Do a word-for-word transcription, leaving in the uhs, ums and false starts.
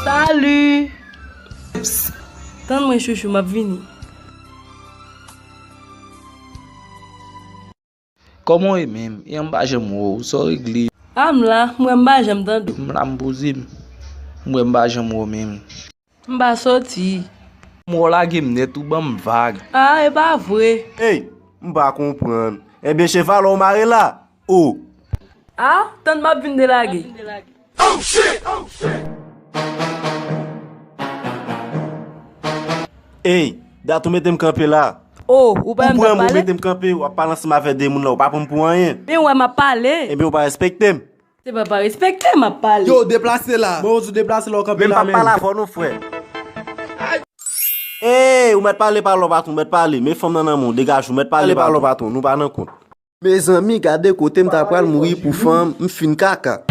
Salut! Tann mwen chouchou, m ap vini. Kòman w ye menm? E m pa janm wè w, sa w regle? A m la, m wè m pa janm tande w. M la m poze m. M wè m pa janm wè w menm. M pa soti. M wè w lage m nèt, ou ban m vag. A, e pa vre. Ey, m pa konprann. Ebyen, cheval ou mare la? O. A, tann m ap vin delage. Ey, dat ou mete m kanpe la. O, ou pa Ou pran m, ou mete m kanpe, w ap pale ansanm avèk de moun la, ou pa pran m pou anyen. Men wè m ap pale. Ebyen, ou pa respekte m. Se pa pa respekte m ap pale. Yo, deplase la. Bon, ou di deplase la, ou kanpe la menm. Men m pa pale avè w non, frè. Ey, ou mèt pale, pale, patwon, ou mèt pale. Men fanm nan nan men w, degaje w, ou mèt pale, pale, patwon, nou pa nan kont. Mezanmi, gade kote m ta pral mouri pou fanm, m fin kaka.